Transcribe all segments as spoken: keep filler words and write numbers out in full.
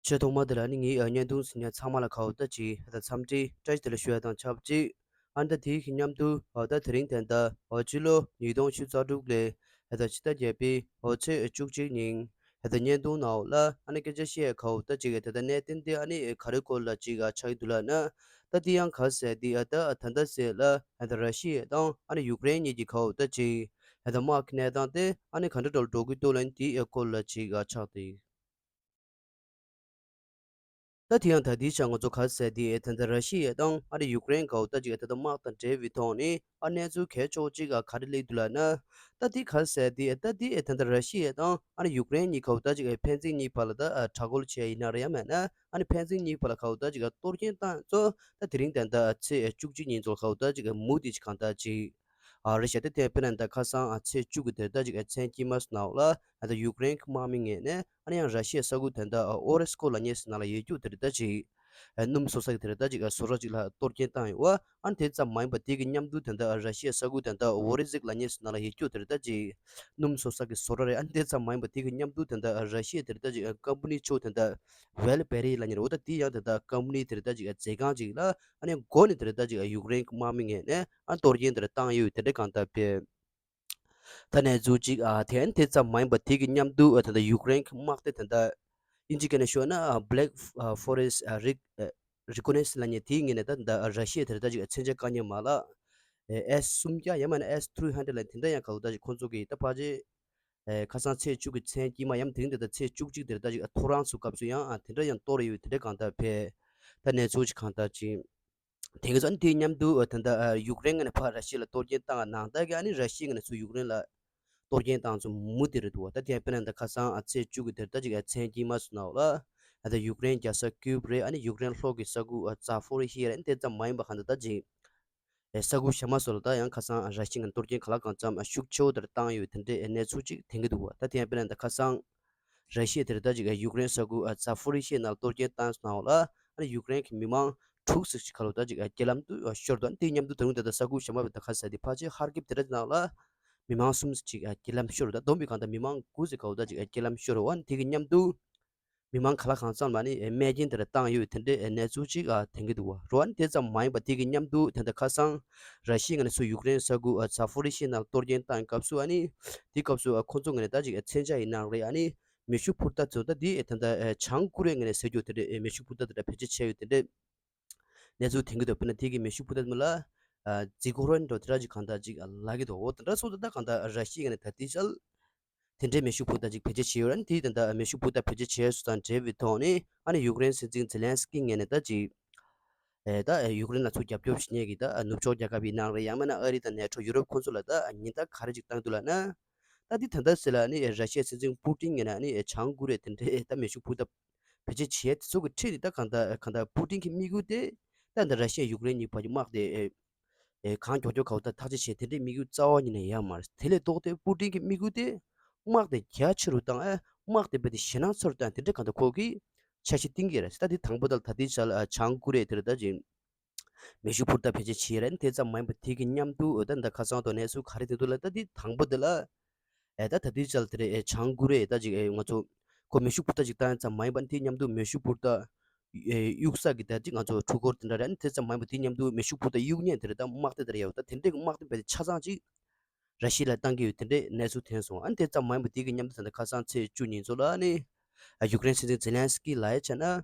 ཆེས་ཐོག་མ་དེ་ལ་ནི་ངའི་ཨ་བརྙན་ཐུང་གཟིགས་མཁན་ཚང་མ་ལ་ཁ་འོ་ད་ཅིག་ད་འཚམས་འདྲི་བཀྲ་ཤིས་བདེ་ལེགས་ཞུ་ཡ་དང་ཆབས་ཅིག་ཨ་ནི་ད་དེའི་གི་མཉམ་དུ་ཨ་ད་དེ་རིང་ད་ལྟ་ཨ་ཕྱི་ལོ་ཉིས་སྟོང་ཉི་ཤུ་རྩ་དྲུག་ལོའི་ཨ་ད་ཕྱི་ཟླ་བརྒྱད་པའི་ཨ་ཚེས་བཅུ་གཅིག་ཉིན་ཨ་ད་བརྙན་ཐུང་ནང་ལ་ཨ་ནི་སྐད་ཆ་བཤད་ཡ་ཁ་འོ་ད་ཅིག་ད་ལྟ་གནད་དོན་དེ་ཨ་ནི་ག་རེ་སྐོར་ལ་ཅིག་ཨ་ཆགས་ཀྱི་འདུག་ལབ་ན། ད་དེ་ཡང་ག་ཟེར་དེ་ཨ་ད་ད་ལྟ་ཟེར་ལ་ཨ་ད་ར་ཤི་ཡ་དང་ཨ་ནི་ཡུཀ་རེན་གཉིས་ཀྱི་ཁ་འོ་ད་ཅིག་ཨ་ད་དམག་གི་གནས་སྟངས་དེ་ཨ་ནི་ག་འདྲ་འདྲ་འགྲོ་གི་འདུག་ལབ་ན་དེའི་སྐོར་ལ་ཅིག་ཨ་ཆགས་ཏེ། ད་དེ་ཡང་ད་ལྟའི་ཆར་ང་ཚོ་ག་ཟེར་དེ་ད་ལྟ་ར་ཤི་ཡ་དང་ཨ་རི་ཡུཀ་རེན་གའོ་ད་ཅིག་ད་ལྟ་དམག་དང་འབྲེལ་བའི་ཐོག་ནས་ཨ་གནས་ཚུལ་གལ་ཆེ་བོ་ཅིག་ག་རེ་སླེབས་འདུག་ལབ་ན། ད་དེ་ག་ཟེར་དེ་ད་དེ་ད་ལྟ་ར་ཤི་ཡ་དང་ཨ་རི་ཡུཀ་རེན་གཉིས་གའོ་ད་ཅིག་ཕན་ཚུན་གཉིས་བར་ལ་ད་དྲག་རྒོལ་བྱས་ཡིན་ན་རེད་ཡང་མིན་ན་ཨ་ནི་ཕན་ཚུན་གཉིས་བར་ལ་གའོ་ད་ཅིག་གཏོར་སྐྱོན་བཏང་ཚོ་ད་དེ་རིང་ད་ལྟ་ཚེས་བཅུ་གཅིག་ཉིན་ཚོ་གའོ་ད་ཅིག་མུ་མཐུད་ཅིག་གང་ལྟར་ཅིག་ཨ་རི་ཤ་དེ་དེ་དཔེར་ན་ད་ཁ་སང་ཨ་ཚེས་བཅུ་གི་དེ་ད་ཅིག་ཨ་མཚན་དཀྱིལ་མ་སོང་ན་འོ་ལ་ཨ་ད་ཡུཀ་རེན་གྱི་དམག་མི་ངོས་ནས་ཨ་ནི་ཡང་ར་ཤི་ཡའི་ས་ཁུལ་དེ་འདྲ་ཨ་ཨོ་རེ་སི་ཀོ་ལབ་མཁན་ཟེར་ན་ལ་ཡོད་རྒྱུ་དེ་འདྲ་ད་ཅིག་ཨ་སྣུམ་བཟོ་ས་གི་དེ་འདྲ་ད་ཅིག་ཨ་བཟོ་གྲྭ་ཅིག་ལ་གཏོར་སྐྱོན་བཏང་ཡོད་བ། ཨ་ནི་དེ་ཙམ་མ་ཡིན་པ་དེ་གི་མཉམ་དུ་དེ་འདྲ་ཨ་ར་ཤི་ཡའི་ས་ཁུལ་དེ་འདྲ་ཨོ་རེ་ཟིག་ལབ་མཁན་ཟེར་ན་ལ་ཡོད་རྒྱུ་དེ་འདྲ་ད་ཅིག་སྣུམ་བཟོ་ས་གི་བཟོ་གྲྭ་རེད། ཨ་ནི་དེ་ཙམ་མ་ཡིན་པ་དེ་གི་མཉམ་དུ་དེ་འདྲ་ཨ་ར་ཤི་ཡའི་དེ་འདྲ་ད་ཅིག་ཨ་ཀམ་པ་ནི་ཆོ་དེ་འདྲ་ཝེལ་བེ་རི་ལབ་མཁན་རེད་བ། ད་དེ་ཡང་དེ་འདྲ་ཀམ་པ་ནི་དེ་འདྲ་ད་ཅིག་ཨ་མཛོད་ཁང་ཅིག་ལ་ཨ་ནི་མགོ་ནས་དེ་འདྲ་ད་ཅིག་ཨ་ཡུཀ་རེན་གྱི་དམག་མི་ངོས་ནས་ཨ་གཏོར་སྐྱོན་དེ་འདྲ་བཏང་ཡོད་དེ་འདྲ་གང་ལྟར་བས། ད་གནས་ཚུལ་གཅིག་ཨ་དེ་ཨ་ནི་དེ་ཙམ་མ་ཡིན་པ་དེ་གི་མཉམ་དུ་ཨ་ད་ལྟ་ཡུཀ་རེན་གྱི་དམག་སྡེ་དེ་འདྲ་ཨིན་ཇི་སྐད་ནས་ཤོད་ན་ཨ་Black Forest ཨ་Rec- ཨ་Reconnaissance ལབ་མཁན་དེའི་ངོས་ནས་ད་ད་ར་ཤི་ཡ་དེ་འདྲ་ད་ཅིག་ཨ་མཚོན་ཆ་བཀག་ཉར་མ་ལག་ཨེ་ཨེས་སུམ་བརྒྱ་ཡང་མིན་ན་ཨེས་ཐི་རི་ཧན་ཌེ་ཌི་ལབ་དེ་འདྲ་ཡང་ག་ལ་ད་ཅིག་ཁོང་ཚོ་གིས་ད་ཕལ་ཆེར་ཨེ་ཁ་སང་ཚེས་བཅུ་གི་མཚན་དཀྱིལ་མ་ཡང་དེ་རིང་དེ་ད་ཚེས་བཅུ་གཅིག་དེ་རེད། ད་ཅིག་ཨ་ཐོ་རངས་སུ་སྐབས་སུ་ཡང་ཨ་དེ་འདྲ་ཡང་གཏོར་ཡོད་དེ་འདྲ་གང་ལྟར་བས། ད་གནས་ཚུལ་ཅིག་གང་ལྟར་ཅིག་དེང་གི་ཚོ་དེའི་མཉམ་དུ་ད་ལྟ་ཡུཀ་རེན་ངོས་ནས་ཕར་ར་ཤི་ཡ་ལ་གཏོར་སྐྱོན་བཏང་ནང་ལྟར་གྱི་ཨ་ནི་ར་ཤི་ཡ་ངོས་ནས་ཚུར་ཡུཀ་རེན་ལ་གཏོར་སྐྱོན་བཏང་ཚུལ་མུ་མཐུད་རེད་འདུག་བ། ད་དེ་ཡང་དཔེར་ན་ད་ཁ་སང་ཨ་ཚེས་བཅུ་གི་དེར་ད་ཅིག་ཨ་མཚན་དཀྱིལ་མ་སོང་ན་འོ་ལ་ཨ་ད་ཡུཀ་རེན་རྒྱལ་ས་ཀིབ་རེད། ཨ་ནི་ཡུཀ་རེན་ལྷོ་གི་ས་ཁུལ་ཨ་ཛ་ཕོ་རི་ཤི་ཡ་རེད། ཨ་ནི་དེ་ཙམ་མ་ཡིན་པ་གང་ལྟར་ད་ཅིག་ཨེ་ས་ཁུལ་གཞན་མ་སོགས་ལ་ད་ཡང་ཁ་སང་ཨ་ར་ཤི་ཡ་ངོས་ནས་གཏོར་སྐྱོན་ག་ལ་གང་འཚམ་ཨ་ཤུགས་ཆེ་བོ་དེར་བཏང་ཡོད་དེ་འདྲའི་ཨ་གནས་ཚུལ་ཅིག་དེང་གི་འདུག་བ། ད་དེ་ཡང་དཔེར་ན་ད་ཁ་སང་ར་ཤི་ཡ་དེར་ད་ཅིག་ཡུཀ་རེན་ས་ཁུལ་ཛ་ཕོ་རི་ཤི་ཡའི་ནང་གཏོར་སྐྱོན་བཏང་སོང་ན་འོ་ལ་ཨ་ནི་ཡུཀ་རེན་གྱི་མི་མང་དྲུག་ཙམ་ཞིག་ཁ་ལོ་ད་ཅིག་རྒྱ་ལམ་དུ་ཤོར་འདུག། ཨ་ནི་དེའི་མཉམ་དུ་ད་རུང་ད་ལྟ་ས་ཁུལ་གཞན་པ་བའི་ད་ཁ་ཟེར་དེ་ཕལ་ཆེར་ཧར་ཀིབ་དེ་འདྲ་ནང་ལ་མི་མང་གསུམ་ཙམ་ཅིག་རྒྱ་ལམ་ཤོར་འདུག། བསྡོམས་པའི་སྒང་ད་མི་མང་དགུ་ཙམ་ཁ་ལོ་ད་ཅིག་རྒྱ་ལམ་ཤོར་འདུག། ཨ་ནི་དེ་གི་མཉམ་དུ་མི་མང་ག་ལ་གང་འཚམ་ལ་ནི་རྨས་སྐྱོན་དེ་འདྲ་བཏང་ཡོད་དེ་འདྲའི་གནས་ཚུལ་ཅིག་ཨ་དེང་གི་འདུག་བ། རོ་ཨ་ནི་དེ་ཙམ་མ་ཡིན་པ་དེ་གི་མཉམ་དུ་ད་ལྟ་ཁ་སང་ར་ཤི་ཡ་ངོས་ནས་ཚུར་ཡུཀ་རེན་ས་ཁུལ་ཛ་ཕོ་རི་ཤི་ཡའི་ནང་གཏོར་སྐྱོན་བཏང་སྐབས་སུ་ཨ་ནི་དེའི་སྐབས་སུ་ཨ་ཁོ་ཚོ་ངོས་ནས་ད་ཅིག་ཨ་མཚོན་ཆ་ཡིན་ནའང་རེད། ཨ་ནི་མེ་ཤུགས་འཕུར་མདའ་ཚོ་ད་དེ་ཨེ་ད་ལྟ་ཨེ་བྱང་ཀོ་རི་ཡའི་ངོས་ནས་ཟེར་རྒྱུ་དེ་འདྲ་ཨེ་མེ་ཤུགས་འཕུར་མདའ་དེ་འདྲ་བེད་སྤྱོད་བྱས་ཡོད་དེ་འདྲ་གནས་ཚུལ་དེང་གི་འདུག། དཔེར་ན་དེ་གི་མེ་ཤུགས་འཕུར་མདའ་དེ་མོ་ལ་ཨ་ཛི་གོ་རོན་འདྲ་དེ་འདྲ་ཅིག་གང་ལྟར་ཅིག་ཨ་ལབ་ཀྱི་འདུག། འོ་དེ་འདྲ་སོང་ཙང་ད་གང་ལྟར་ར་ཤི་ཡའི་ངོས་ནས་ད་ལྟའི་ཆར་དེ་འདྲའི་མེ་ཤུགས་འཕུར་མདའ་ཅིག་བེད་སྤྱོད་བྱས་ཡོད་ར། ཨ་ནི་དེ་ད་ལྟ་མེ་ཤུགས་འཕུར་མདའ་བེད་སྤྱོད་བྱས་སོང་དང་འབྲེལ་བའི་ཐོག་ནས་ཨ་ནི་ཡུཀ་རེན་སྲིད་འཛིན་ཛེ་ལན་སི་ཀི་ངོས་ནས་ད་ཅིག་ཨེ་ད་ཨེ་ཡུཀ་རེན་ལ་ཚུར་རྒྱབ་སྐྱོར་བྱེད་མཁན་གྱི་ད་ཨ་ནུབ་ཕྱོགས་རྒྱལ་ཁབ་ཡིན་ནའང་རེད། ཡང་མིན་ན་ཨ་རི་དང་ནེ་ཊོ་ཡུ་རོབ་ཁོང་ཚོ་ལ་ད་ཨ་ཉེན་བརྡ་ག་རེ་ཅིག་བཏང་འདུག་ལབ་ན། ད་འདི་ད་ལྟ་ཟེར་ལ་ནི་ཨེ་ར་ཤི་ཡའི་སྲིད་འཛིན་པུ་ཏིན་ངོས་ནས་ནི་ཨེ་བྱང་ཀོ་རི་ཡ་དེ་འདྲའི་ཨེ་ད་མེ་ཤུགས་འཕུར་མདའ་བེད་སྤྱོད་བྱས་དེ་ཚོ་གི་ཁྲིད་དེ་ད་གང་ལྟར་གང་ལྟར་པུ་ཏིན་གྱི་དམིགས་ཡུལ་དེ་ད་འདི་ར་ཤི་ཡ་ཡུཀ་རེན་གཉིས་བར་གྱི་དམག་དེ་ཨེ་ཨེ་གང་མགྱོགས་མགྱོགས་ག་བ་ད་ཐག་གཅོད་བྱས་དེ་འདྲའི་དམིགས་ཡུལ་རྩ་བ་ཉིད་ནས་ཡོད་མ་རེད། དེ་ལས་ལྡོག་སྟེ་པུ་ཏིན་གྱི་དམིགས་ཡུལ་དེ་དམག་དེ་རྒྱ་ཆེ་རུ་བཏང་ཨེ་དམག་དེ་རྦད་དེ་ཞེད་སྣང་ཚ་རུ་བཏང་དེ་འདྲའི་གང་ལྟར་ཁོ་གི་འཆར་གཞི་བཏིང་གི་རེད། ད་འདི་དང་པོ་ད་ལ་ད་ལྟའི་ཆར་ལ་ཨ་བྱང་ཀོ་རི་ཡ་དེ་རེད་ད་ཅིང་མེ་ཤུགས་འཕུར་མདའ་བེད་སྤྱོད་བྱས་རེད། དེ་ཙམ་མ་ཡིན་པ་དེ་གི་མཉམ་དུ་ད་ད་ཁ་སང་དང་གནས་ཚུལ་ག་རེ་དེ་འདུག་ལ་ད་འདི་དང་པོ་དེ་ལ་ཨེ་ད་ད་དུས་ཚོད་དེ་རེད། ཨེ་བྱང་ཀོ་རི་ཡས་ད་ཅིག་ཨེ་ང་ཚོ་ཁོ་མེ་ཤུགས་འཕུར་མདའ་ཅིག་བཏང་ཙམ་མ་ཡིན་པ་དེ་མཉམ་དུ་མེ་ཤུགས་འཕུར་མདའ་ཨེ་གཡུག་ས་གི་ད་ཅིག་ང་ཚོ་འཕྲུལ་འཁོར་དེ་འདྲ་རེད། དེ་ཙམ་མ་ཡིན་པ་དེ་མཉམ་དུ་མེ་ཤུགས་འཕུར་མདའ་གཡུག་མཁན་དེ་རེད། ད་དམག་སྡེ་དེ་རེད་ཡོད། ད་དེ་འདྲའི་དམག་སྡེ་བས་ཆ་ཚང་ཅིག་ར་ཤི་ཡ་ལ་བཏང་གི་ཡོད་དེ་འདྲའི་གནས་ཚུལ་ཐོན་སོང་། ཨ་ནི་དེ་ཙམ་མ་ཡིན་པ་དེ་གི་མཉམ་དུ་ད་ལྟ་ཁ་སང་ཚེས་བཅུ་ཉིན་ཚོ་ལ་ཨ་ནི་ཡུཀ་རེན་སྲིད་འཛིན་ཛེ་ལན་སི་ཀི་ལ་ཡ་བྱས་ན་ཨེ་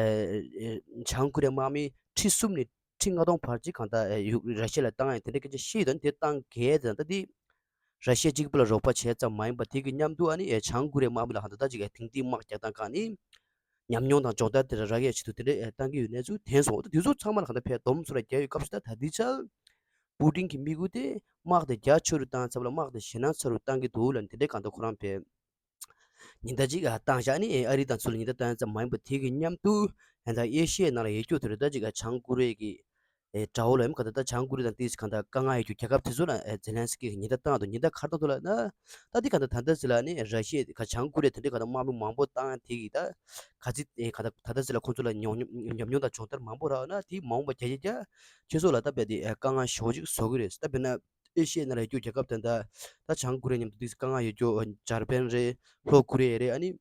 ཨེ་བྱང་ཀོ་རི་ཡ་དམག་མི་ཁྲི་གསུམ་ནས་ཁྲི་ལྔ་སྟོང་བར་ཅིག་གང་ལྟར་ཨེ་ཡུ་ར་ཤི་ཡ་ལ་བཏང་ཡ་དེ་འདྲ་སྐད་ཆ་བཤད་ཡོད། ད་ནི་དེ་བཏང་གལ་དེ་ད་དེ་ར་ཤི་ཡ་གཅིག་པུ་ལ་རོགས་པ་བྱས་ཙམ་མ་ཡིན་པ་དེ་གི་མཉམ་དུ་ཨ་ནི་ཨེ་བྱང་ཀོ་རི་ཡའི་དམག་མི་ལ་ཧ་ད་ད་ཅིག་ཨེ་དེང་དུས་དམག་རྒྱག་སྟངས་སྒང་ནི་ཉམས་མྱོང་དང་སྦྱོང་བརྡར་དེ་འདྲ་རག་ཡའི་ཆེད་དུ་དེ་འདྲའི་ཨེ་བཏང་གི་ཡོད་གནས་ཚུལ་ཐོན་སོང་། ད་དེ་ཚོ་ཚང་མ་ལ་གང་ལྟར་ཕར་སྡོམ་ཚུར་རྒྱག་ཡོད་སྐབས་སུ་ད་ད་ལྟའི་ཆར་པུ་ཏིན་གྱི་དམིགས་ཡུལ་དེ་དམག་དེ་རྒྱ་ཆེ་རུ་བཏང་ཚབ་ལ་དམག་དེ་ཞེད་སྣང་ཚ་རུ་བཏང་གི་འདུག་ལ་དེ་འདྲའི་གང་ལྟར་ཁོ་རང་ཕར་ཉེན་བརྡ་ཅིག་ཨ་བཏང་བཞག་ནི་ཨེ་ཨ་རི་དང་ཚུར་ལ་ཉེན་བརྡ་བཏང་ཙམ་མ་ཡིན་པ་དེ་གི་མཉམ་དུ་ཨེ་ད་ཨེ་ཤི་ཡའི་ནང་ལ་ཡོད་རྒྱུ་དེ་རེད། ད་ཅིག་ཨ་བྱང་ཀོ་རི་ཡ་གི་ཨེ་དགྲ་བོ་ལ་ཡང་ག་ད་ད་བྱང་ཀོ་རི་ཡ་དང་ཏིས་གང་ལྟར་དཀའ་ངལ་ཡོད་རྒྱུ་རྒྱལ་ཁབ་དེ་ཚོ་ལ་ཨེ་ཛེ་ལན་སི་ཀི་གི་ཉེན་བརྡ་བཏང་འདུག། ཉེན་བརྡ་ག་རེ་བཏང་འདུག་ལབ་ན། ད་དེ་གང་ལྟར་ད་ལྟ་ཟེར་ལ་ནི་ར་ཤི་ཡ་ག་བྱང་ཀོ་རི་ཡ་དེ་འདྲའི་གང་ལྟར་དམག་མི་མང་པོ་བཏང་ཡ་དེ་གི་ད་ག་ཚིག་ཨེ་གང་ལྟར་ད་ལྟ་ཟེར་ལ་ཁོང་ཚོ་ལ་ཉོ་ཉམས་མྱོང་དང་སྦྱོང་བརྡར་མང་པོ་རག་ཡོད་ན་དེ་མ་འོངས་པ་བརྒྱ་ཆ་བརྒྱ་ཁྱེད་ཚོ་ལ་ད་རྦད་དེ་ཨེ་དཀའ་ངལ་ཞེ་པོ་ཅིག་བཟོ་གི་རེད། ད་དཔེར་ན་ཨེ་ཤི་ཡའི་ནང་ལ་ཡོད་རྒྱུ་རྒྱལ་ཁབ་དེ་འདྲ་ད་བྱང་ཀོ་རི་ཡ་མཉམ་དུ་ཏིས་དཀའ་ངལ་ཡོད་རྒྱུ་འཇར་པན་རེད། ལྷོ་ཀོ་རི་ཡ་རེད། ཨ་ནི་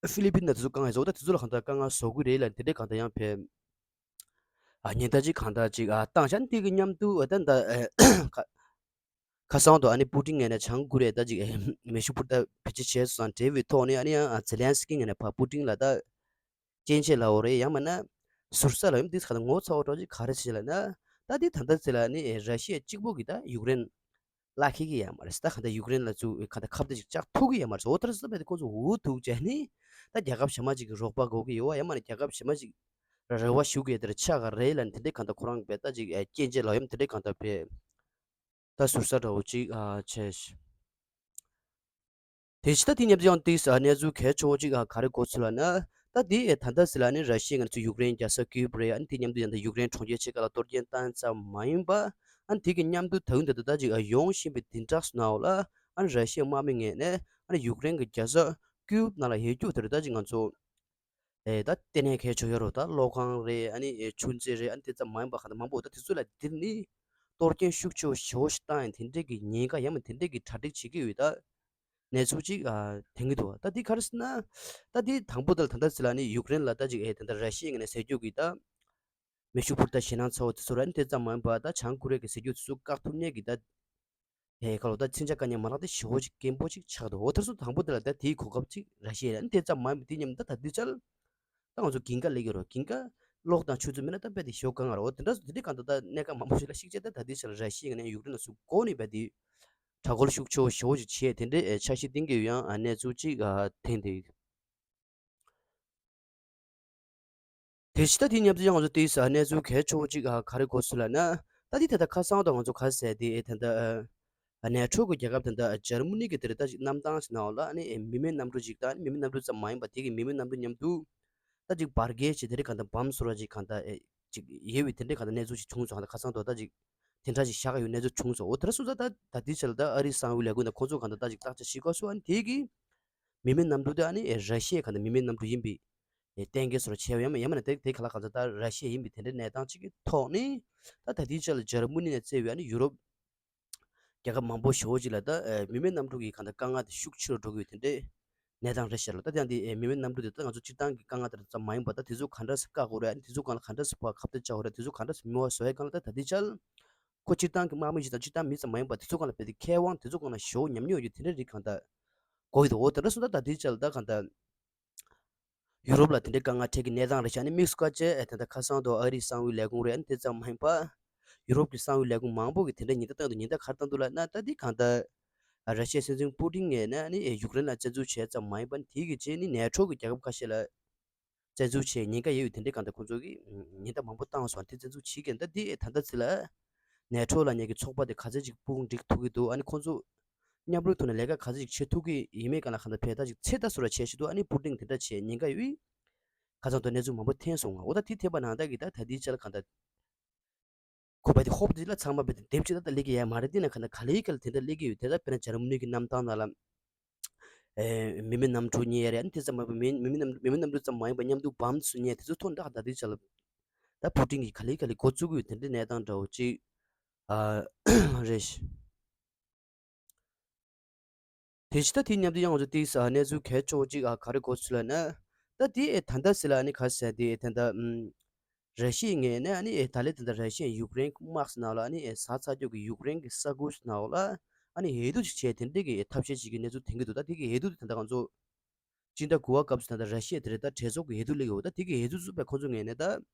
ཧྥི་ལི་པིན་ནང་དེ་ཚོ་དཀའ་ངལ་བཟོ་ད་དེ་ཚོ་ལ་གང་ལྟར་དཀའ་ངལ་བཟོ་གི་རེད་ལབ་དེ་འདྲའི་གང་ལྟར་ཡང་བས། ཨ་ཉེན་བརྡ་ཅིག་གང་ལྟར་ཅིག་ཨ་བཏང་བཞག་འདི་གི་མཉམ་དུ་ཨ་ད་ད་ཨ་ཁ་ཁ་སང་དུ་ཨ་ནི་པུ་ཏིན་ངོས་ནས་བྱང་ཀོ་རི་ཡ་ད་ཅིག་ཨ་མེ་ཤུགས་འཕུར་མདའ་བེད་སྤྱོད་བྱས་སོང་འབྲེལ་བའི་ཐོག་ནས་ཨ་ནི་ཡང་ཨ་ཛེ་ལན་སི་ཀི་ངོས་ནས་ཕར་པུ་ཏིན་ལ་ད་སྐྱོན་བརྗོད་ལབ་དགོས་རེད། ཡང་མིན་ན་ཟུར་ཟ་ལབ་ཡོད་འདི་ཁ་ད་ངོ་ཚ་བ་འདྲ་ཅིག་ག་རེ་བྱེད་ལབ་ན། ད་འདི་ད་ལྟ་ཚེ་ལ་ནི་ཨེ་ར་ཤི་ཡ་གཅིག་པོ་གིས་ད་ཡུཀ་རེན་བླ་འཁེལ་གི་ཡོད་མ་རེད། ད་ག་ད་ཡུཀ་རེན་ལ་ཚུར་ག་ད་ཁ་གཏད་ཅིག་བཅག་ཐུབ་ཀྱི་ཡོད་མ་རེད། འོ་ད་རེས་ད་བས་ཏེ་ཁོ་ཚོ་འུ་ཐུག་བྱས་ནི་ད་རྒྱལ་ཁབ་གཞན་པ་ཅིག་གི་རོགས་པ་དགོས་ཀྱི་ཡོད་བ། ཡང་མ་ནི་རྒྱལ་ཁབ་གཞན་པ་ཅིག་རེ་བ་ཞུ་གི་ཡོད་དེ་རེད་ཆགས་ག་རེད་ལབ་ནི་དེ་འདྲའི་གང་ལྟར་ཁོ་རང་བས་ད་ཅིག་ཨེ་སྐྱོན་བརྗོད་ལབ་ཡོད་དེ་འདྲའི་གང་ལྟར་བས་ད་ཟུར་ཟ་འདྲ་བོ་ཅིག་ཨ་བྱས། དེ་ཕྱི་ད་དེ་མཉམ་དུ་ཡང་ཏིས་གནས་ཚུལ་གལ་ཆེ་བོ་གཅིག་ག་རེ་གོ་ཚུལ་ལབ་ན། ད་དེ་ད་ལྟ་ཟེར་ལ་ནི་ར་ཤི་ཡས་ང་ཚོ་ཡུཀ་རེན་རྒྱལ་ས་ཀིབ་རེད། ཨ་ནི་དེ་མཉམ་དུ་ཡང་ད་ཡུཀ་རེན་གྲོང་ཁྱེར་ཕྱེད་ཀ་ལ་གཏོར་སྐྱོན་བཏང་ཙམ་མ་ཡིན་པ། ཨ་ནི་དེ་གི་མཉམ་དུ་ད་ཡུན་ད་ད་ད་ཅིག་ཡོང་བཞིན་པའི་བདུན་ཕྲག་ནང་ལ་ཨ་ནི་ར་ཤི་ཡའི་དམག་མི་ངོས་ནས་ཨ་ནི་ཡུཀ་རེན་གྱི་རྒྱལ་ས་ཀིབ་ནང་ལ་ཡོད་རྒྱུ་དེ་རེད། ད་ཅིག་ང་ཚོ་ཨེ་ད་ལྟེ་གནས་གལ་ཆེ་ཡོད་རོགས་ད་གློག་ཁང་རེད། ཨ་ནི་ཨེ་ཆུ་མཛོད་རེད། ཨ་ནི་དེ་ཙམ་མ་ཡིན་པ་ག་ད་མང་པོ་ད་དེ་ཚོ་ལ་འདིར་ནི་གཏོར་སྐྱོན་ཤུགས་ཆེ་བོ་ཞེ་བོ་ཞིག་བཏང་ཡང་དེ་འདྲས་ཀྱི་ཉེན་ཁ་ཡང་མ་དེ་འདྲས་ཀྱི་གྲ་སྒྲིག་བྱེད་ཀྱི་ཡོད་ད། གནས་ཚུལ་ཅིག་ཨ་ཐོན་གྱི་འདུག་ད་འདི་ག་རེ་ཟེར་ན། ད་འདི་དང་པོ་ད་ད་ལྟ་ཟེར་ལ་ནི་ཡུཀ་རེན་ལ་ད་ཅིག་ཨེ་ད་ལྟ་ར་ཤི་ཡའི་ངོས་ནས་ཟེར་རྒྱུ་གི་ད་མེ་ཤུགས་འཕུར་མདའ་ཞེད་སྣང་ཚ་བོ་དེ་ཚོ་ར་ནི་དེ་ཙམ་མ་ཡིན་པ་ད་བྱང་ཀོ་རི་ཡ་གི་ཟེར་རྒྱུ་དེ་ཚོ་བཀག་ཐུབ་མཁན་གྱི་ད་ཨེ་ག་ལོ་ད་མཚོན་ཆ་བཀག་མཁན་མ་ལག་དེ་ཞེ་བོ་ཅིག་སྐྱེན་པོ་ཅིག་ཆགས་འདུག་འོ་དེ་ཚོ་དང་པོ་དེ་ལ་ད་དེའི་གོ་སྐབས་ཅིག་ར་ཤི་ཡ་ལ་ནི་དེ་ཙམ་མ་ཡིན་པ་དེ་མཉམ་ད་ད་འདི་ཅལ། ད་ང་ཚོ་གིན་ཀ་ལེགས་ཀྱི་རོ་གིན་ཀ་གློག་དང་ཆུ་ཚོད་མེད་ན་ད་རྦད་དེ་ཞོ་གང་ང་རོ་དེ་འདྲ་སོ་དེ་འདྲའི་གང་ད་ད་གནས་ཀ་མང་པོ་ཞིག་ལ་ཤིག་ཅེ་ད་ད་དེ་ཆ་ལ་ར་ཤི་ཡ་ནས་ཡུཀ་རེན་ལ་སུ་གོ་ནི་རྦད་དེ་དྲག་རྒོལ་ཤུགས་ཆེ་བོ་ཞེ་བོ་ཞིག་བྱས་དེ་འདྲའི་འཆར་གཞི་བཏིང་གི་ཡོད་ཡང་གནས་ཚུལ་གཅིག་ཐེན་དེ། དེ་ཕྱི་ད་དེ་མཉམ་དུ་ཡང་ང་ཚོ་དེ་གནས་ཚུལ་གལ་ཆེ་བོ་གཅིག་ག་རེ་གོ་ཚུལ་ལ་ན། ད་དེ་ད་ད་ཁ་སང་དང་ང་ཚོ་ག་ཟེར་དེ་ད་ད། ནེ་ཊོ་གི་རྒྱལ་ཁབ་དེ་འདྲ་འཇར་མ་ནི་གི་དེ་རེད་ད་ཅིག་གནམ་ཐང་ཞིག་ནང་ལ་ཨ་ནི་མི་མེད་གནམ་གྲུ་ཅིག་དང་ཨ་ནི་མི་མེད་གནམ་གྲུ་ཙམ་མ་ཡིན་པ་དེ་གི་མི་མེད་གནམ་གྲུ་མཉམ་དུ་ད་ཅིག་བར་བརྒལ་བྱས་དེ་རེད་གང་ལྟར་བམ་བཟོ་ར་ཅིག་གང་ལྟར་ཨེ་ཅིག་ཡོད་པའི་དེ་འདྲའི་གང་ལྟར་གནས་ཚུལ་ཅིག་བྱུང་སོང་། ད་ཁ་སང་དོ་ད་ཅིག་དེ་འདྲ་ཅིག་བཞག་ཡོད་གནས་ཚུལ་བྱུང་སོང་། འོ་དེ་ར་སོང་ཙང་ད་ད་དེ་ཆ་ལ་ད་ཨ་རིའི་གསང་བའི་ལས་ཁུངས་དང་ཁོང་ཚོ་གང་ལྟར་ད་ཅིག་བརྟག་དཔྱད་བྱེད་དགོས་སོང་། ཨ་ནི་དེ་གི་མི་མེད་གནམ་གྲུ་དེ་ཨ་ནི་ཨེ་ར་ཤི་ཡའི་གང་ལྟར་མི་མེད་གནམ་གྲུ་ཡིན་པའི་ཨེ་གཏན་འཁེལ་བཟོ་ར་བྱས་ཡོད་ཡང་མ་ཡང་མ་ན་དེ་དེ་ག་ལ་གང་ལྟར་ད་ར་ཤི་ཡ་ཡིན་པའི་དེ་འདྲའི་གནས་སྟངས་ཅིག་གི་ཐོག་ནས་ད་ད་དེ་ཆ་ལ་འཇར་མ་ནི་ནས་བཙལ་བའི་ཨ་ནི་ཡུ་རོབ་རྒྱལ་ཁབ་མང་པོ་ཞེ་བོ་ཅིག་ལ་ད་ཨེ་མི་མེད་གནམ་གྲུ་གི་གང་ལྟར་དཀའ་ངལ་དེ་ཤུགས་ཆེ་རུ་འགྲོ་གི་ཡོད་དེ་འདྲའི་གནས་སྟངས་རེད་ཤག་ལ། ད་དེ་ཡང་དེ་ཨེ་མི་མེད་གནམ་གྲུ་དེ་ད་ང་ཚོ་སྤྱིར་བཏང་གི་དཀའ་ངལ་དེ་ཙམ་མ་ཡིན་པ་ད་དེ་ཚོ་ག་འདྲ་སེ་བཀག་དགོས་རེད། ཨ་ནི་དེ་ཚོ་གང་ལ་ག་འདྲ་སེ་ཕར་ཁ་གཏད་བཅག་དགོས་རེད། དེ་ཚོ་གང་འདྲ་སེ་མེད་པ་བཟོ་ཡ་གང་ལ་ད་ད་དེ་ཆ་ལ་ཁོ་སྤྱིར་བཏང་གི་དམག་མི་ཞིག་དང་སྤྱིར་བཏང་མི་ཙམ་མ་ཡིན་པ་དེ་ཚོ་གང་ལ་རྦད་དེ་མཁས་དབང་དེ་ཚོ་གང་ལ་ཞེ་བོ་ཉམས་མྱོང་ཡོད་རྒྱུ་དེ་འདྲ་རིགས་གང་ལྟར་དགོས་ཀྱི་འདུག་འོ་དེ་འདྲ་སོང་ད་ད་དེ་ཆ་ལ་ད་གང་ལྟར་ཡུ་རོབ་ལ་དེ་འདྲའི་དཀའ་ངལ་འཕྲད་ཀྱི་གནས་སྟངས་རེད་ཤག་ཨ་ནི་དམིགས་སུ་བཀར་བྱས་ཨེ་ད་ད་ཁ་སང་དུ་ཨ་རིའི་གསང་བའི་ལས་ཁུངས་རེད། ཨ་ནི་དེ་ཙམ་མ་ཡིན་པ་ཡུ་རོབ་ཀྱི་གསང་བའི་ལས་ཁུངས་མང་པོ་གིས་དེ་འདྲའི་ཉེན་བརྡ་བཏང་འདུག་ཉེན་བརྡ་ག་རེ་བཏང་འདུག་ལབ་ན། ད་འདི་གང་ལྟར་ར་ཤི་ཡའི་སྲིད་འཛིན་པུ་ཏིན་ངོས་ནས་ཨ་ནི་ཡུཀ་རེན་ལ་བཙན་འཛུལ་བྱས་ཙམ་མ་ཡིན་པ་ཨ་ནི་དེ་གི་རྗེས་ནི་ནེ་ཊོ་གི་རྒྱལ་ཁབ་ཁ་ཤས་ལ་བཙན་འཛུལ་བྱས་ཉེན་ཁ་ཡོད་ཡོད་དེ་འདྲའི་གང་ལྟར་ཁོང་ཚོ་གིས་ཉེན་བརྡ་མང་པོ་བཏང་སོང་། དེ་བཙན་འཛུལ་བྱེད་མཁན་ད་འདི་ད་ལྟ་ཚེ་ལ་ནེ་ཊོ་ལབ་མཁན་གྱི་ཚོགས་པ་དེ་ག་ཚད་ཅིག་དཔུང་སྒྲིག་ཐུབ་ཀྱི་འདུག་ཨ་ནི་ཁོང་ཚོ་མཉམ་རུབ་ཐོག་ནས་ལས་ཀ་ག་ཚད་ཅིག་བྱེད་ཐུབ་ཀྱི་ཡིན་མེད་གང་ལ་གང་ལྟར་བལ་ཐག་ཅིག་ཚེ་ད་སོ་ར་བྱས་ཤི་འདུག་ཨ་ནི་པུ་ཏིན་དེ་འདྲ་བྱས་ཉེན་ཁ་ཡོད་ཁ་ཚང་དུ་གནས་ཚུལ་མང་པོ་ཐོན་སོང་། ང་འོ་ད་དེ་ཐེབས་པ་ནང་ད་གི་ད་ད་ལྟའི་ཆ་ལ་གང་ལྟར་ཁོ་བལ་དེ་ཧོབ་དེ་ལ་ཚང་མ་བལ་དེ་དེབ་ཅིག་ད་ད་ལེགས་ཀྱི་ཡ་མ་རེད། དེ་ན་གང་ལྟར་ག་ལེ་ག་ལ་དེ་འདྲ་ལེགས་ཀྱི་ཡོད། དེ་ད་དཔེར་ན་འཇར་མ་ནི་གི་གནམ་ཐང་ནང་ལ་ཨེ་མི་མེད་གནམ་གྲུ་རྙེད་རེད། ཨ་ནི་དེ་ཙམ་མ་ཡིན་པ་མི་མི་མི་མེད་གནམ་གྲུ་ཙམ་མ་ཡིན་པ་མཉམ་དུ་བམ་སུ་རྙེད་དེ་ཚོ་ཐོན་ད་ག་ད་ལྟའི་ཆ་ལ་ད་པུ་ཏིན་གི་ག་ལེ་ག་ལེ་འགོ་བཙུགས་ཀྱི་ཡོད། དེ་འདྲའི་གནས་སྟངས་འདྲ་བོ་ཅིག་ཨ་རེད་ཤག་དེ་ཕྱི་ད་དེ་མཉམ་དུ་ཡང་ང་ཚོ་དེའི་ས་གནས་ཚུལ་གལ་ཆེ་བོ་གཅིག་ཨ་ག་རེ་གོ་ཚུལ་ལབ་ན། ད་དེ་ཨེ་ད་ལྟ་སི་ལ་ཨ་ནི་ག་ཟེར་དེ་ཨེ་ད་ལྟ་ཨམ་ར་ཤི་ཡའི་ངོས་ནས་ཨ་ནི་ཨེ་ད་ལེ་ད་ལྟ་ར་ཤི་ཡའི་ཡུཀ་རེན་དམག་སི་ནང་ལ་ཨ་ནི་ཨེ་ཟ་ཚ་རྒྱུ་གི་ཡུཀ་རེན་གི་ས་ཁུལ་སི་ནང་ལ་ཨ་ནི་འོས་བསྡུ་ཅིག་བྱས་དེ་འདྲས་ཀྱི་ཐབས་ཤེས་ཅིག་གི་གནས་ཚུལ་ཐོན་གྱི་འདུག་ད་དེ་གི་འོས་བསྡུ་དེ་ད་ལྟ་ང་ཚོ་སྤྱི་ཟླ་དགུ་པ་སྐབས་སུ་ད་ལྟ་ར་ཤི་ཡ་དེ་རེད་ད་གྲོས་ཚོགས་ཀྱི་འོས་བསྡུ་སླེབས་ཡོད། ད་དེ་གི་འོས་བསྡུ་ཚུད་པའི་ཁོང་ཚོ་ངོས་ནས་ད།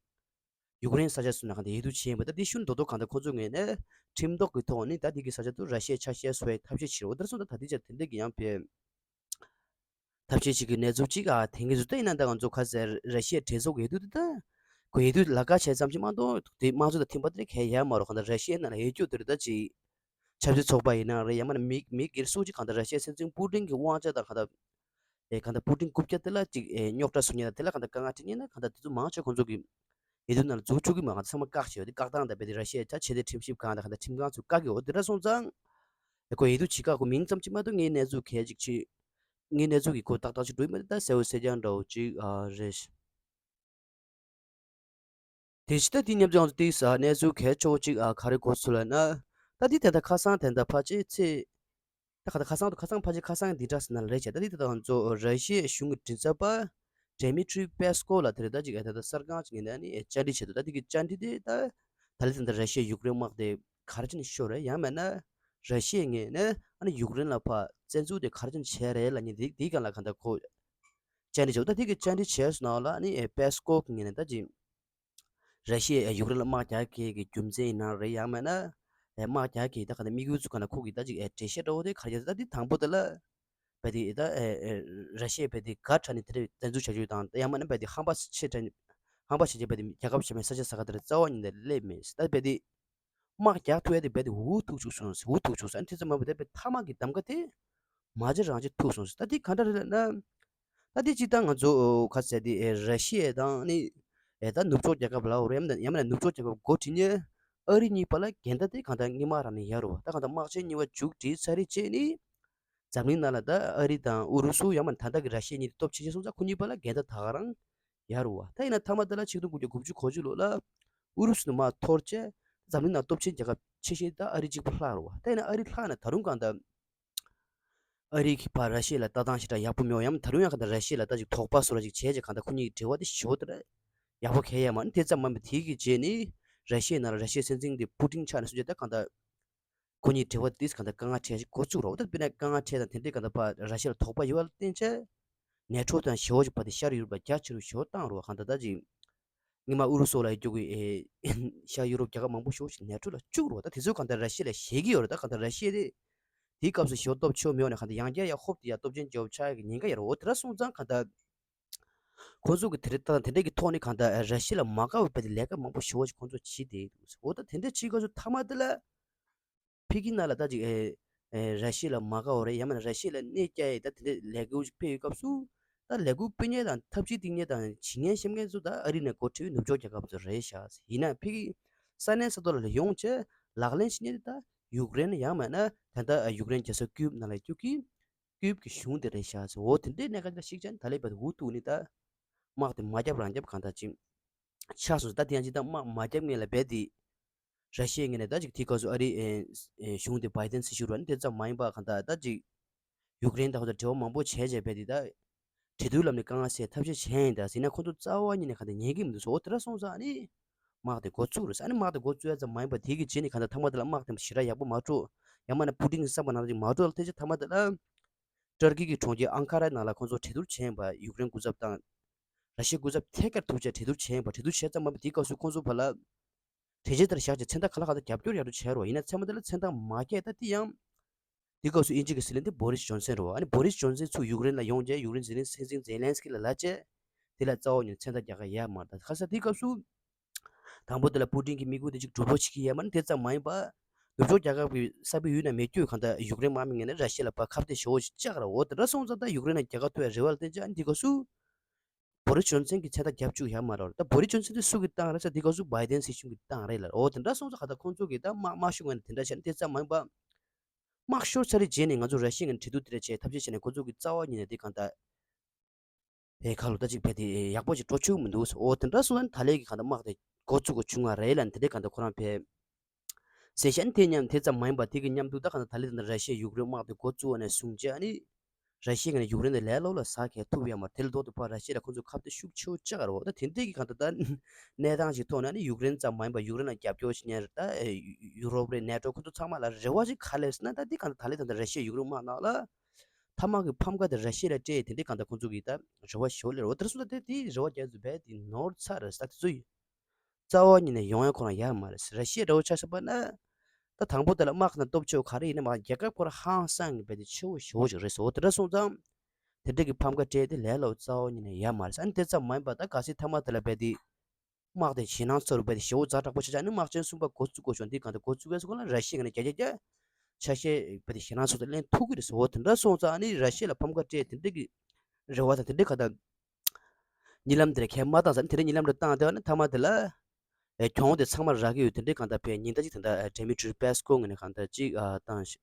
ཡུཀ་རེན་ས་ཆ་སོགས་ནང་ག་འདི་འོས་བསྡུ་བྱས་ཡིན་པ། ད་འདི་ཤུན་རྡོག་རྡོག་གང་ལྟར་ཁོང་ཚོའི་ངོས་ནས་ཁྲིམས་ཐོག་གི་ཐོག་ནས་ད་འདི་གི་ས་ཆ་དུ་ར་ཤི་ཡའི་ཆ་ཤས་བཟོ་བའི་ཐབས་ཤེས་བྱེད་རོགས། དེར་སོང་ད་ད་འདི་ཆ་དེ་འདྲ་གི་ཡང་བས་ཐབས་ཤེས་ཅིག་གི་གནས་ཚུལ་ཅིག་ཨ་དེང་གི་ཚུལ་ད་ཡིན་ན་ད་ང་ཚོ་ཁ་སའི་ར་ཤི་ཡའི་གྲོས་ཚོགས་ཀྱི་འོས་བསྡུ་དེ་ད་ཁོ་འོས་བསྡུ་ལ་ཁ་བྱས་ཙམ་ཅིག་མ་གཏོགས་དེ་དམངས་གཙོ་དང་མཐུན་པ་དེ་གས་ཡ་མ་རོགས། གང་ལྟར་ར་ཤི་ཡའི་ནང་ལ་འོས་བསྡུ་དེ་རེད་ད་ཅིག་ཆབ་སྲིད་ཚོགས་པ་ཡིན་ན་རེད། ཡང་མིན་ན་མི་མི་སྒེར་སུ་གཅིག་གང་ལྟར་ར་ཤི་ཡའི་སྲིད་འཛིན་པུ་ཏིན་གྱི་དབང་ཆ་དང་གང་ལྟར་ཨེ་གང་ལྟར་པུ་ཏིན་རྐུབ་བཀྱག་དེ་ལ་གཅིག་ཨེ་རྙོག་དྲ་བཟོ་མཁན་དང་དེ་ལ་གང་ལྟར་དཀའ་ངལ་འཕྲད་མཁན་ན་གང་ལྟར་དེ་ཚོ་མང་ཆེ་ཁོང་ཚོ་གི་འོས་བསྡུ་ནང་ལ་འཛུལ་བཅུག་གི་མ་གང་ལྟར་ཚང་མ་བཀག་བྱས་ཡོད། དེ་བཀག་སྟངས་དང་རྦད་དེ་ར་ཤི་ཡའི་ད་ཆེས་མཐོའི་ཁྲིམས་ཞིབ་ཁང་དང་གང་ལྟར་ཁྲིམས་ཁང་ཚོས་བཀག་གི་ཡོད། དེ་འདྲ་སོང་ཙང་ཨེ་ཁོ་འོས་བསྡུ་བྱེད་ཁག་ཁོ་མིང་ཙམ་གཅིག་མ་གཏོགས་ངའི་གནས་ཚུལ་གལ་ཅིག་ཆེ་ངའི་གནས་ཚུལ་གྱི་ཁོ་ཏག་ཏག་ཅིག་འགྲོ་ཡི་མ་རེད། ད་གསལ་བོ་གསལ་རྐྱང་འདྲ་བོ་ཅིག་ཨ་རེད། དེ་ཕྱི་ད་དེ་མཉམ་དུ་ཡང་དེའི་ས་གནས་ཚུལ་གལ་ཆེ་བོ་གཅིག་ཨ་ག་རེ་གོ་ཚུལ་ལབ་ན། ད་དེ་ད་ལྟ་ཁ་སང་ད་ལྟ་ཕལ་ཆེར་ཚེས་ ད་ག་ད་ཁ་སང་དུ་ཁ་སང་ཕལ་ཆེར་ཁ་སང་འདི་འདྲ་ཟེར་ན་ལ་རེད་བྱས། ད་འདི་ད་ང་ཚོ་ར་ཤི་ཡའི་གཞུང་གི་མགྲིན་ཚབ་པ་Dmitry Peskov ལགས་དེ་རེད། ད་ཅིག་ཨེ་ད་ད་གསར་ཁང་ཅིག་ཡིན་ན་ནི་བཅར་འདྲི་བྱས་འདུག་ད་འདི་གི་བཅར་འདྲི་དེ་ད་ད་ལི་ད་ད་ར་ཤི་ཡའི་ཡུཀ་རེན་དམག་དེ་ག་རེ་བྱས་ནས་ཤོར་རེད། ཡང་མིན་ན་ར་ཤི་ཡའི་ངོས་ནས་ཨ་ནི་ཡུཀ་རེན་ལ་ཕར་བཙན་འཛུལ་དེ་ག་རེ་བྱས་ནས་བྱས་རེད་ལབ་མཁན་དེ་དེའི་སྒང་ལ་གང་ལྟར་ཁོ་བཅར་འདྲི་བྱས། ད་འདི་གི་བཅར་འདྲི་བྱས་སོང་ན་ལ་ནི་ཨེ་Peskov གི་ངོས་ནས་ད་ཅིག་ར་ཤི་ཡས་ཡུཀ་རེན་ལ་དམག་རྒྱག་མཁན་གྱི་རྒྱུ་མཚན་ཡིན་ན་རེད། ཡང་མིན་ན་ཨེ་དམག་རྒྱག་མཁན་ད་ག་ནས་དམིགས་ཡུལ་ཚོ་ག་ནས་ཁོ་གིས་ད་ཅིག་ཨེ་འགྲེལ་བཤད་འདྲ་བོ་དེ་ག་རེ་བྱས་ད་འདི་དང་པོ་དེ་ལ་བས་དེ་ད་ཨེ་ཨེ་ར་ཤི་ཡས་བས་དེ་ག་དྲག་ནས་དེ་འདྲ་བཙན་འཛུལ་བྱ་རྒྱུ་དང་། ཡང་མིན་ན་བས་དེ་ཧམ་པ་ཆེ་དྲག་ནས་ཧམ་པ་བྱས་རྗེས་བས་དེ་རྒྱལ་ཁབ་གཞན་པའི་ས་ཆ་ས་ཁ་དེར་རྩ་བ་ཉིད་ནས་སླེབས་མེད། ད་བས་དེ་དམག་རྒྱག་ཐུབ་ཡ་དེ་བས་དེ་འུ་ཐུག་བཅུག་སོང་། འུ་ཐུག་བཅུག་སོང་། ཨ་ནི་དེ་ཙམ་མ་ཡིན་པར་དེ་བས་ཐ་མག་གི་གདམ་ག་དེ་མ་བྱེད་རང་བྱེད་ཐུག་སོང་ཟེར། ད་འདི་ག་འདྲ་རེད་ལབ་ན། ད་འདི་གཅིག་ད་ང་ཚོ་ག་ཟེར་དེ་ཨེ་ར་ཤི་ཡ་དང་ནི་ཨེ་ད་ནུབ་ཕྱོགས་རྒྱལ་ཁབ་ལ་འོ་རེད། ཡང་མིན་ན་ནུབ་ཕྱོགས་རྒྱལ་ཁབ་འགོ་ཁྲིད་མཁན་ཨ་རི་གཉིས་བར་ལ་འགལ་ཟླ་དེ་གང་ལྟར་སྔོན་མ་རང་ནས་ཡོད་རེད་བ། ད་གང་ལྟར་དམག་ཆེན་གཉིས་པ་མཇུག་སྒྲིལ་ཚར་རེད་བྱས་ནི། འཛམ་གླིང་ནང་ལ་ད་ཨ་རི་དང་ཨུ་རུ་སུ་ཡང་མིན་ད་ལྟ་གི་ར་ཤི་ཡ་གཉིས་དེ་སྟོབས་ཆེ་ཤོས་སོང་ཙང་ཁོ་གཉིས་བར་ལ་འགལ་ཟླ་ད་ག་རང་ཡོད་རེད་བ། ད་ཡིན་ན་མཐའ་མ་དེ་ལ་ཆིག་སྟོང་དགུ་བརྒྱ་དགུ་བཅུ་གོ་གཅིག་ལོ་ལ་ཨུ་རུ་སུ་ནས་མར་འཐོར་བྱས་འཛམ་གླིང་ནང་སྟོབས་ཆེན་རྒྱལ་ཁབ་ཆེ་ཤོས་ད་ཨ་རི་གཅིག་པུ་ལྷག་རེད་བ། ད་ཡིན་ན་ཨ་རི་ལྷག་ན་ད་རུང་གང་ལྟར་ཨ་རི་གིས་ཕར་ར་ཤི་ཡ་ལ་ལྟ་སྟངས་ཞེ་དྲག་ཡག་པོ་མེད་པ། ཡང་མིན་ད་རུང་ཡང་གང་ལྟར་ར་ཤི་ཡ་ལ་ད་ཅིག་དོགས་པ་བཟོ་འདྲ་ཅིག་བྱས་རྗེས་གང་ལྟར་ཁོ་གཉིས་འབྲེལ་བ་དེ་ཞེ་པོ་དེ་འདྲ་ཡག་པོ་གང་ཡང་ཡོད་མ་རེད། དེ་ཙམ་མ་ཡིན་པར་དེ་གི་རྗེས་ནས་ར་ཤི་ཡའི་ནང་ལ་ར་ཤི་ཡའི་སྲིད་འཛིན་དེ་པུ་ཏིན་ཆགས་ནས་སོང་རྗེས་ད་གང་ལྟར་ཁོ་གཉིས་འབྲེལ་བ་དེ་གང་ལྟར་དཀའ་ངལ་འཕྲད་ཞིག་འགོ་བཙུགས་རོགས། ད་དཔེར་ན་དཀའ་ངལ་འཕྲད་དང་དེ་འདྲའི་གང་ལྟར་ཕར་ར་ཤི་ཡ་ལ་དོགས་པ་ཡོད་པ་ལ་བརྟེན་བྱས་ནེ་ཊོ་དང་ཞེ་པོ་ཅིག་བར་དེ་ཤར་ཡུ་རོབ་ལ་རྒྱ་ཆེ་རུ་ཞེ་པོ་བཏང་རོགས། གང་ལྟར་ད་ཅིག་སྔོན་མ་ཨུ་རུ་སུ་ལ་ཡོད་རྒྱུ་གི་ཨེ་ཤར་ཡུ་རོབ་རྒྱལ་ཁབ་མང་པོ་ཞེ་པོ་ཞིག་ནེ་ཊོ་ལ་བཅུག་རོགས། ད་དེ་ཚོ་གང་ལྟར་ར་ཤི་ཡ་ལ་ཞེད་ཀྱི་ཡོད་རེད། ད་གང་ལྟར་ར་ཤི་ཡ་དེ་དེའི་སྐབས་སུ་ཞེ་པོ་སྟོབས་ཆེན་མེད་པ་ནས་གང་ལྟར་ཡང་བསྐྱར་ཡང་ཧོབ་དེ་ཡང་སྟོབས་ཆེན་རྒྱལ་པོ་ཆགས་ཡག་གི་ཉེན་ཁ་ཡོད་རེད། འོ་དེ་འདྲ་སོང་ཙང་གང་ལྟར་ཁོང་ཚོ་གི་དེ་རེད། ད་དེ་འདྲ་གི་ཐོག་ནས་གང་ལྟར་ར་ཤི་ཡ་ལ་མ་དགའ་བའི་དཔེ་དེ་ལས་ཀ་མང་པོ་ཞེ་པོ་ཞིག་ཁོང་ཚོ་བྱས་བསྡད་འདུག་འོ་ད་དེ་འདྲ་བྱེད་སྐབས་སུ་མཐའ་མ་དེ་ལ་ཕ་གི་ནང་ལ་ད་ཅིག་ཨེ་ཨེ་ར་ཤི་ཡ་ལ་མ་དགའ་བ་རེད། ཡང་མིན་ན་ར་ཤི་ཡ་ལ་གནོད་སྐྱེལ་ཡག་ད་དེ་འདྲ་ལས་འགུལ་ཞིག་སྤེལ་ཡོད་སྐབས་སུ་ད་ལས་འགུལ་སྤེལ་མཁན་དང་ཐབས་ཇུས་བཏིང་མཁན་དང་བྱེད་མཁན་ཤེས་མཁན་ཚོ་ད་ཨ་རི་ནས་འགོ་ཁྲིད་ནུབ་ཕྱོགས་རྒྱལ་ཁབ་ཚོ་རེད་ཤག་ཡིན་ན་ཕ་གི་ས་གནས་ས་ཐོག་ལ་ཡོང་བྱས་ལག་ལེན་བྱེད་མཁན་དེ་ད་ཡུཀ་རེན་ཡང་མིན་ན་ད་ལྟ་ཡུཀ་རེན་རྒྱལ་ས་ཀིབ་ནང་ལ་ཡོད་རྒྱུ་གི་ཀིབ་ཀྱི་གཞུང་དེ་རེད་ཤག་འོ་དེ་འདྲའི་གནད་འགག་ཅིག་ལ་གཞིགས་བྱས་ནས་ད་ལན་བར་དུ་འུ་ཐུག་ནས་ད་དམག་དེ་མ་བརྒྱབ་རང་བརྒྱབ་གང་ལྟར་ཅིག་ཆགས་སོང་། ད་དེ་ཡང་ཅིག་ད་དམག་མ་བརྒྱབ་སྔོན་ལ་རྦད་དེ་ར་ཤི་ཡའི་ངོས་ནས་ད་ཅིག་དེའི་སྐབས་སུ་ཨ་རི་ཨེ་ཨེ་གཞུང་དེ་བྷའི་ཏན་སྲིད་གཞུང་རེད་པ། དེ་ཙམ་མ་ཡིན་པ་གང་ལྟར་ད་ཅིག་ཡུཀ་རེན་དང་ཁོ་ཚོ་འབྲེལ་བ་མང་པོ་བྱས་བྱས་རྦད་དེ་ད་གྲོས་བསྡུར་ལམ་ནས་དཀའ་ངལ་སེལ་ཐབས་ཤེས་བྱས་ཡིན་ད་ཟེར་ན་ཁོ་ཚོ་རྩ་བ་ཉིད་ནས་གང་ལྟར་ཉན་གྱི་མི་འདུག་ཟེར། འོ་དེ་འདྲ་སོང་ཙང་ཨ་ནི་དམག་དེ་འགོ་བཙུགས་རེད་ཟེར། ཨ་ནི་དམག་དེ་འགོ་བཙུགས་ཡ་ཙམ་མ་ཡིན་པ་དེ་གི་རྗེས་ནས་གང་ལྟར་མཐའ་མ་དེ་ལ་དམག་དེ་ཞེ་དྲག་ཡག་པོ་མ་འགྲོ། ཡང་མིན་ན་པུ་ཏིན་གྱི་བསམ་པ་ནང་བཞིན་མ་འགྲོ་ལ་ཐེ་ཆེ་མཐའ་མ་དེ་ལ་ཏུར་ཀི་གི་གྲོང་ཁྱེར་ཨང་ཁ་རའི་ནང་ལ་ཁོང་ཚོ་གྲོས་བསྡུར་བྱས་ཡིན་པ། ཡུཀ་རེན་སྐུ་ཚབ་དང་། ར་ཤི་ཡའི་སྐུ་ཚབ་ཐད་ཀར་ཐུག་བྱས་གྲོས་བསྡུར་བྱས་ཡིན་པ། གྲོས་བསྡུར་བྱས་ཙམ་མ་ཡིན་པ་དེའི་སྐབས་སུ་ཁོང་ཚོ་བར་ལ་གྲོས་ཆོད་ལྟར་བཞག་བྱས་མཚན་རྟགས་ག་ལ་གང་ལྟར་རྒྱབ་སྐྱོར་ཡག་པོ་བྱས་རོགས། ཡིན་ན་མཚན་མ་དེ་ལ་མཚན་རྟགས་མ་རྒྱག་ད་དེ་ཡང་། དེའི་སྐབས་སུ་དབྱིན་ཇི་གི་སྲིད་བློན་དེ་བོ་རིས་ཇོན་སན་རེད་པ། ཨ་ནི་བོ་རིས་ཇོན་སན་ཚུར་ཡུཀ་རེན་ལ་ཡོང་བྱས་ཡུཀ་རེན་སྲིད་བློན་སྲིད་འཛིན་ཛེ་ལན་སི་ཀི་ལ་ལབ་བྱས། དེ་ལ་རྩ་བ་ཉིད་ནས་མཚན་རྟགས་རྒྱག་གི་ཡོད་མ་རེད། ད་ག་ས་དེའི་སྐབས་སུ། དང་པོ་དེ་ལ་པུ་ཏིན་གྱི་དམིགས་ཡུལ་དེ་ཅིག་འགྲུབ་པོ་བྱེད་ཀྱི་ཡོད་མ་རེད། དེ་ཙམ་མ་ཡིན་པ། ནུབ་ཕྱོགས་རྒྱལ་ཁབ་ཀྱི་གསར་པའི་ཡུལ་ནང་མེད་རྒྱུ་གང་ལྟར་ཡུཀ་རེན་དམག་མི་ངོས་ནས་ར་ཤི་ཡ་ལ་ཕར་ཁ་གཏད་ཞེ་པོ་ཅིག་བཅག་ར། འོ་དེ་འདྲ་སོང་ཙང་ད་ཡུཀ་རེན་ལ་རྒྱལ་ཁ་ཐོབ་ཡ་རེ་བ་ལ་བརྟེན་བྱས་ཨ་ནི་དེའི་སྐབས་སུ། བོ་རི་ཇོན་སན་གྱིས་མཚན་རྟགས་རྒྱབ་བཅུག་ཡ་མ་རེད། ད་བོ་རི་ཇོན་སན་དེ་སུ་གིས་བཏང་རེད་ཟེར་དེའི་སྐབས་སུ་བྷའི་ཏན་སྲིད་གཞུང་གིས་བཏང་རེད་ལབ། འོ་དེ་འདྲ་སོང་ཙང་ག་ད་ཁོང་ཚོ་གིས་ད་དམག་དམག་ཤུགས་ངོས་ནས་དེ་འདྲ་བྱས་ན་དེ་ཙམ་མ་ཡིན་པ། དམག་ཤོར་ཚར་རེ་རྗེས་ནས་ང་ཚོ་ར་ཤི་ཡ་ངོས་ནས་གྲོས་བསྡུར་དེ་འདྲ་བྱས་ཐབས་ཤེས་བྱས་ནས་ཁོ་ཚོ་གིས་རྩ་བ་ཉིད་ནས་དེ་གང་ལྟར་དེ་ཁ་ལོ་ད་ཅིག་བས་དེ་ཡག་པོ་ཅིག་འགྲོ་ཆོག་མི་འདུག་འོ་དེ་འདྲ་སོང་ཙང་ད་ལན་གྱི་གང་ལྟར་དམག་དེ་འགོ་བཙུགས་དགོས་བྱུང་བ་རེད་ལབ་ནས་དེ་འདྲ་གང་ལྟར་ཁོ་རང་བས། ཟེར་བཤད་དེ་མཉམ་དེ་ཙམ་མ་ཡིན་པ་དེ་གི་མཉམ་དུ་ད་ག་ད་ད་ལི་ད་ད་ར་ཤི་ཡ་ཡུཀ་རེན་དམག་དེ་འགོ་བཙུགས་པ་ནས་བཟུང་བྱས་ཨ་ནི། ར་ཤི་ཡ་ངོས་ནས་ཡུཀ་རེན་དེ་ལས་སླ་པོ་ལ་ཟ་གས་ཐུབ་ཡོད་མ་རེད། དེ་ལ་ལྡོག་ཏུ་ཕར་ར་ཤི་ཡ་ལ་ཁོང་ཚོ་ཁ་གཏད་ཤུགས་ཆེ་བོ་བཅག་རེད་པ། ད་དེ་འདྲའི་གི་གང་ལྟར་ད་གནས་སྟངས་ཤིག་ཐོག་ནས་ཨ་ནི་ཡུཀ་རེན་ཙམ་མ་ཡིན་པ་ཡུཀ་རེན་ལ་རྒྱབ་སྐྱོར་བྱེད་མཁན་ད་ཡུ་རོབ་རེད་ནེ་ཊོ་ཁོང་ཚོ་ཚང་མ་ལ་རེ་བ་ཞིག་ག་རེ་ཟེར་ན་ད་དེ་གང་ལྟར་ད་ལི་ད་ད་ར་ཤི་ཡ་ཡུཀ་རེན་དམག་ནང་ལ། ཐ་མག་གི་ཕམ་ཁ་དེ་ར་ཤི་ཡ་ལ་སྤྲད་དེ་འདྲའི་གང་ལྟར་ཁོང་ཚོ་གི་ད་རེ་བ་ཞིག་སླེབས་རེད་པ། དེ་སོང་ཙང་དེ་དེའི་རེ་བ་རྒྱ་མཚོ་རྦད་དེ་ནོར་ཚར་རེད་ཟེར། ད་དེ་ཚོ་ཡིན། རྩ་བ་ཉིད་ནས་ཡོང་ཡ་ཁོ་རང་ཡོད་མ་རེད། ར་ཤི་ཡའི་འདྲ་བོ་ཆ་བཞག་པ་ན། ད་དང་པོ་དེ་ལ་དམག་ནང་སྟོབས་ཆེ་བ་ག་རེ་ཡིན་ན་མ་རྒྱལ་ཁབ་ཁོ་རང་ཧང་སང་གི་རྦད་དེ་ཆེ་བོ་ཞེ་པོ་ཅིག་རེད་ཟེར། འོ་དེ་འདྲ་སོང་ཙང་། དེ་འདྲ་གི་ཕམ་ཁ་སྤྲད་དེ་ལས་སླ་པོ་རྩ་བ་ཉིད་ནས་ཡོད་མ་རེད། ཨ་ནི་དེ་ཙམ་མ་ཡིན་པ་ད་གལ་སྲིད་མཐའ་མ་དེ་ལ་རྦད་དེ། དམག་དེ་ཞེད་སྣང་ཚ་རུ་རྦད་དེ་ཞེ་པོ་ཛ་དྲག་པོ་ཆགས་ཆགས་ནི་དམག་ཆེན་གསུམ་པ་འགོ་བཙུགས་དགོས་བྱུང་། འདི་གང་ལྟར་འགོ་བཙུགས་ཡས་སུ་ཁོ་ན་ར་ཤི་ཡ་ངོས་ནས་རྒྱ་རྒྱ་རྒྱ་ཆ་ཤས་རྦད་དེ་ཞེད་སྣང་ཚ་རུ་ལེན་ཐུབ་ཀྱི་རེད་ཟེར། འོ་དེ་འདྲ་སོང་ཙང་ཨ་ནི་ར་ཤི་ཡ་ལ་ཕམ་ཁ་སྤྲད་དེ་འདྲ་གི་རེ་བ་དང་དེ་འདྲའི་ག་ད། གཉིད་ལམ་དེར་ཁས་མ་བཏང་ཙང་དེ་འདྲའི་གཉིད་ལམ་རེ་བཏང་བསྡད་པ་ནི་མཐའ་མ་དེ་ལ། ཨེ་གྱོང་དེ་ཚང་མར་རག་གི་ཡོད། དེ་འདྲའི་གང་ལྟར་བས་ཉིན་ལྟར་ཅིག་དེ་འདྲ་ཨེ་Dmitry Peskov ངོས་ནས་གང་ལྟར་ཅིག་ཨ་བཏང་ཞིག་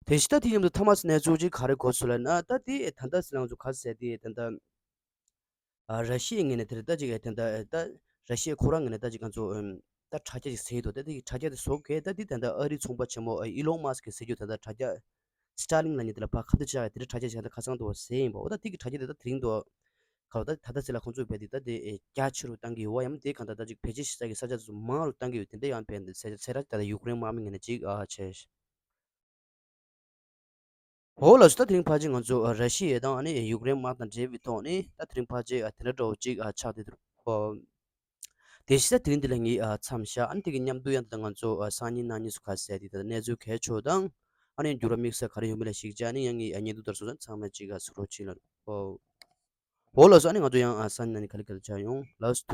དེ་བཞིན་ད་དེ་མཉམ་དུ་ཐ་མག་གནས་ཚུལ་ཅིག་ག་རེ་གོ་སོང་ལབ་ན། ད་དེ་ད་ལྟ་ཟེར་ང་ཚོ་ག་ཟེར་དེ་ད་ལྟ་ཨ་ར་ཤི་ཡའི་ངོས་ནས་དེར་ད་ཅིག་ཨེ་ད་ལྟ་ཨེ་ད་ར་ཤི་ཡའི་ཁོ་རང་ངོས་ནས་ད་ཅིག་ང་ཚོ་ཨམ་ ད་དྲ་རྒྱ་ཅིག་ཟེར་འདུག་ད་དེ་གི་དྲ་རྒྱ་དེ་བཟོ་མཁན་ད་འདི་ད་ལྟ་ཨ་རིའི་ཚོང་པ་ཆེན་མོ་ཨི་ལོན་མཱ་སི་ཀི་ཟེར་རྒྱུ་ད་ལྟ་དྲ་རྒྱ་སི་ཊར་ལིང་ལབ་མཁན་དེ་ལ་ཕར་ཁ་གཏད་བཅག་ཡ་དེ་འདྲ་དྲ་རྒྱ་ཅིག་ད་ལྟ་ཁ་སང་དུ་བ་ཟེར་ཡིན་པ། འོ་ད་དེ་གི་དྲ་རྒྱ་དེ་ད་དེ་རིང་དུ་ག་ད་ད་ལྟ་ཟེར་ལ་ཁོང་ཚོས་བས་དེ་ད་དེ་རྒྱ་ཆེ་རུ་བཏང་གི་ཡོད་བ་ཡང་དེ་གང་ད་ད་ཅིག་བེད་སྤྱོད་བྱེད་ས་གི་ས་ཆ་དེ་ཚོ་མང་རུ་བཏང་གི་ཡོད། དེ་འདྲ་ཡང་བས་ཟེར་ཟེར་ར་ད་ལྟ་ཡུཀ་རེན་དམག་མི་ངོས་ནས་ཅིག་ཨ་བྱས། འོ་ལགས་སོ། ད་དེ་རིང་ཕལ་ཆེར་ང་ཚོ་ཨ་ར་ཤི་ཡ་དང་ཨ་ནི་ཡུཀ་རེན་དམག་དང་འབྲེལ་བའི་ཐོག་ནས་ད་དེ་རིང་ཕལ་ཆེར་ཨ་དེ་འདྲ་འདྲ་བོ་ཅིག་ཨ་ཆགས་བསྡད་འདུག་ཨོ། དེ་བཞིན་ད་དེ་རིང་འདི་ལ་ངས་ཨ་མཚམས་བཞག་ཨ་ནི་དེ་གི་མཉམ་དུ་ཡང་ད་ང་ཚོ་ཨ་སང་ཉིན་གནངས་ཉིན་སུ་ག་ཟེར་དེ་ད་གནས་ཚུལ་གལ་ཆེ་བ་དང་ཨ་ནི་འགྱུར་བ་དམིགས་བསལ་ག་རེ་ཡོད་མེད་ལ་གཞིགས་བྱས་ཨ་ནི་ཡང་ངས་ཨ་བརྙན་ཐུང་ལྟར་སོང་ཙང་ཚང་མས་ཅིག་ཨ་གཟིགས་རོགས་བྱེད་ལ། ཨོ། འོ་ལགས་སོ། ཨ་ནི་ང་ཚོ་ཡང་ཨ་སང་ཉིན་གནངས་ཉིན་ག་ལེ་ག་ལེ་བྱ་ཡོང་ལགས་སོ།